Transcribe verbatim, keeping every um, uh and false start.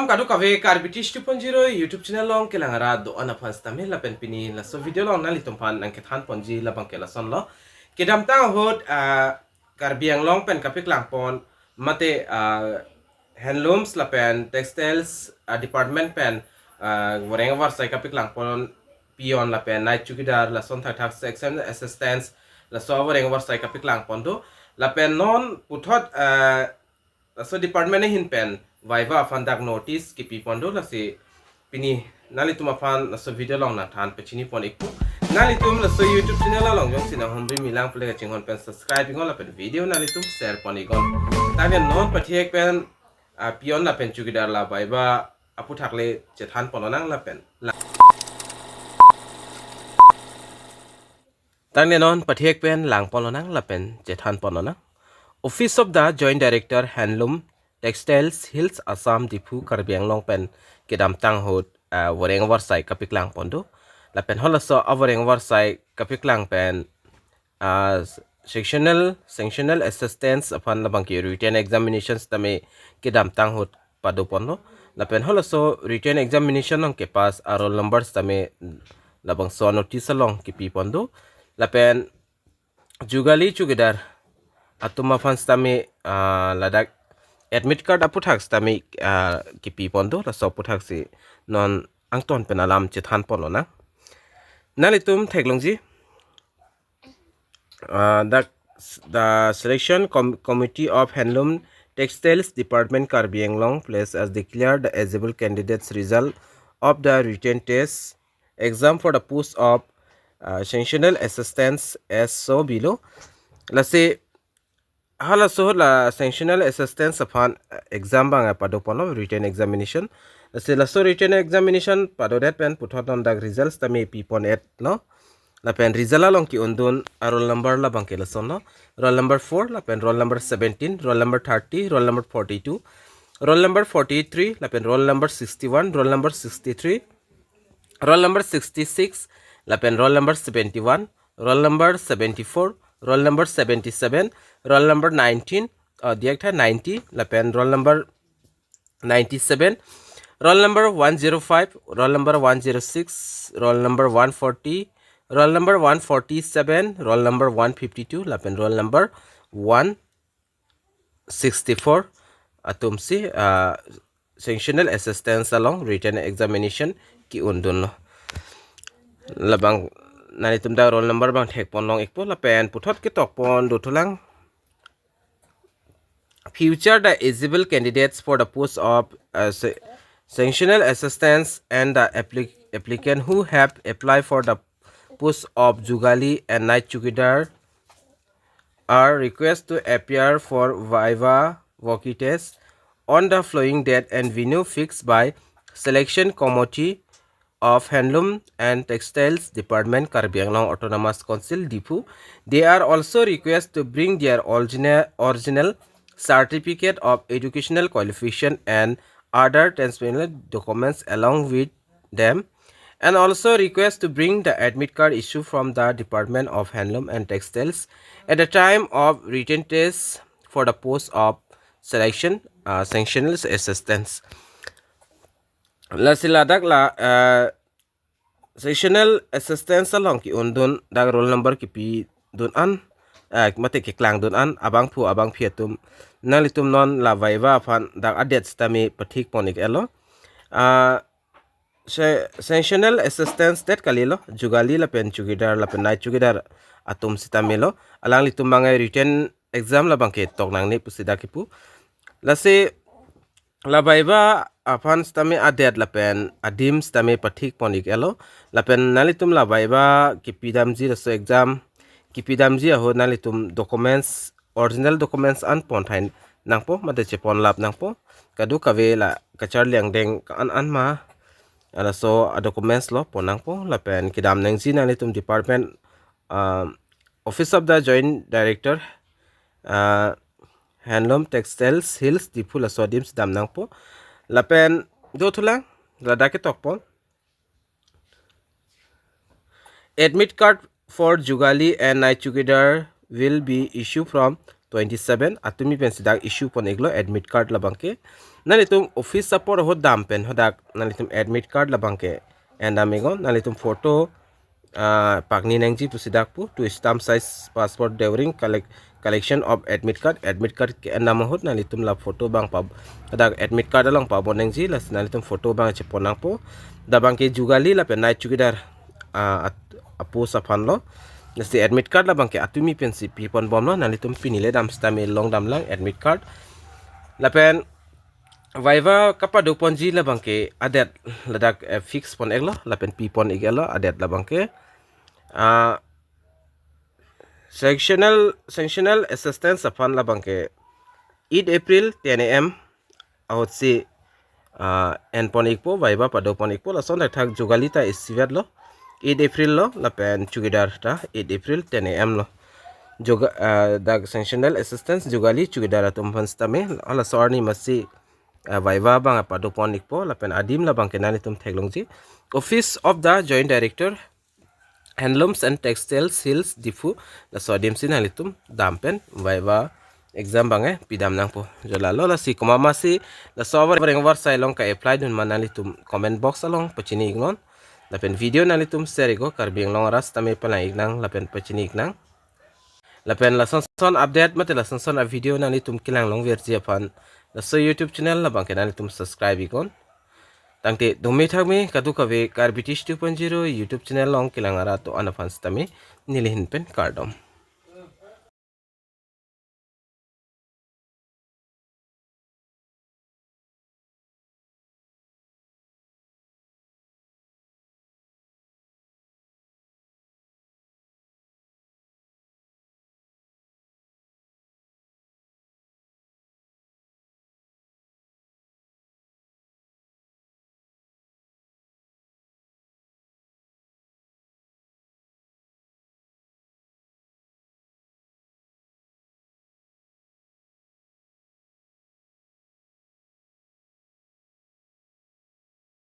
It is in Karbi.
Kadokave Karbi Tish two point zero YouTube channel along kelang arat do-an aphan sitame lapen pini laso video along nanglitum aphan nangkethan ponji labang ke lasonlo. Kedamtang ahut, ah, Karbi Anglong pen kapeklang pon mate, ah, handlooms lapen textiles, ah, department pen, ah, voreng avarsai kapeklang pon peon lapen night chowkidar lason thakthak section assistants laso voreng avarsai kapeklang pon do. Lapen non puthot, ah, laso department ahin pen viva aphan dak notice kipi pon do, lasi pini nanglitum aphan laso video along nangthan pachini pon ikpo. Nanglitum laso YouTube channel along jongsi nanghumri milang pule kachinghon pen subscribe iknon lapen video nanglitum share pon iknon. Tangte non pathek pen, ah, peon lapen chowkidar la viva aputhak le chethan pon lonang lapen la- Tangte non pathek pen lang pon lonang lapen chethan pon lonang. Office of the Joint Director, Handloom, Textiles, Hills, Assam, Diphu, Karbi Anglong pen kedamtang ahut, ah, voreng avarsai kapeklang pon do. Lapen halaso avoreng avarsai kapeklang pen, ah, sectional, sectional assistants aphan labang ke written examinations tame kedamtang ahut pado ponlo. Lapen halaso written examination along kepass a-roll number sitame labangso notice along kipi pon do. Lapen jugali chowkidar atum aphan sitame, ah, ladak admit card aputhak sitame, ah, kipi pon do, laso aputhak si non angton pen alam chethan pon lonang. Nanglitum theklongji, ah, the, the Selection Com-, Committee of Handloom Textiles Department Karbi Anglong place has declared the eligible candidates result of the written test exam for the post of, uh, sectional assistants as so below. Lasi halaso la sectional assistants aphan, uh, exam abang pado ponlo, written examination. Lasi laso written examination padodet pen puthot non dak results tame pi pon-etlo. Lapen result along ke-undun a-roll number labang ke lasonlo. Roll number four, lapen roll number seventeen, roll number thirty, roll number forty-two, roll number forty-three, lapen roll number sixty-one, roll number sixty-three, roll number sixty-six, lapen roll number seventy-one, roll number seventy-four, roll number seventy-seven, roll number nineteen, uh, diak tha ninety, lapen roll number ninety-seven, roll number one zero five, roll number one zero six, roll number one forty, roll number one forty-seven, roll number one fifty-two, lapen roll number one sixty-four atum si, ah, sectional assistants along written examination ke-undunlo. Labang nanglitum dak roll number abang thek pon long ikpo lapen puthot ketok pon dothulang. Feature the eligible candidates for the post of, uh, se-, sectional assistants and the applic-, applicant who have applied for the post of jugali and night chowkidar are requested to appear for viva voce test on the following date and venue fixed by Selection Committee of Handloom and Textiles Department, Karbi Anglong Autonomous Council, Diphu. They are also requested to bring their original, original certificate of educational qualification and other transmitted documents along with them, and also request to bring the admit card issued from the Department of Handloom and Textiles at the time of written test for the post of selection, uh, sectional assistants. Lasi ladak la, uh, sectional assistants along ke-undun dak roll number kipidun an, eh, mate keklangdun an abangphu abangphi atum nanglitum non la viva aphan dak a-date sitame pathik pon ik-etlo. Ah, se-, sectional assistants det kalilo, jugali lapen chowkidar lapen night chowkidar atum sitame lo. Alanglitum abang written exam labang ketok nangne pusi dak kipu. Lasi la viva aphan sitame a-date lapen adim sitame pathik pon ik-etlo. Lapen nanglitum la viva kipidamji laso exam kipidamji ahut nanglitum documents, original documents an pon thai nangpo, mate chepon lap nangpo. Kadokave la kacharli angdeng ka-an an ma, laso a-documents lo pon nangpo. Lapen kedam nangji nanglitum department, um, Office of the Joint Director, uh, Handloom Textiles Hills Diphu laso adim si dam nangpo. Lapen dothulang, ladak ketok pon. Admit card for jugali and night chowkidar will be issued from twenty-seven atumi pensi dak issue pon-iklo admit card labangke. Nanglitum office apor ahut dam pen hadak nanglitum admit card labangke en dam-iknon. Nanglitum photo, ah, pangni nangji pusi dak pu, to stamp size passport during collect, collection of admit card. Admit card ke-en dam ahut nanglitum la photo abang pa, hadak admit card along pabon nangji, lasi nanglitum photo abang chepon nangpo. Dak abangke jugali lapen night chowkidar, ah, at-, a-post aphanlo. Lasi admit card labangke atumi pensi pipon bomlo, nanglitum pini le dam sitame long damlang admit card. Lapen viva kapado ponji labangke adet ladak, eh, fix pon-iklo, lapen pipon-iklo adet labangke. Ah, sectional, sectional assistance aphan labangke eight April ten A M ahutsi, ah, en pon-ikpo, viva pado pon-ikpo. Lason thakthak jugali ta isivetlo, eight April lo, lapen chowkidar ta eight April ten A M lo. Juga-, ah, dak sectional assistance jugali chowkidar atum aphan sitame, halaso arni masi, ah, viva abang pado pon-ikpo, lapen adim labangke nanglitum theklongji, Office of the Joint Director, Handlooms and Textiles, Hills, Diphu, laso adimsi nanglitum dam pen viva exam abang, eh, pidam nangpo. Jo lalo, lasi komat masi laso avar reng avarsai along ka-apply dun ma nanglitum comment box along pachini-iknon. Lapen video nanglitum share-iknon, Karbi Anglong arat sitame palang-iknang lapen pachini-iknang. Lapen lason son update mate lason son a-video nanglitum kelang longverji aphan laso YouTube channel labangke nanglitum subscribe-iknon. Tangte dome thakme kadokave Karbi Tish two point zero YouTube channel along kelang arat do-an aphan sitame neli ahin pen kardom.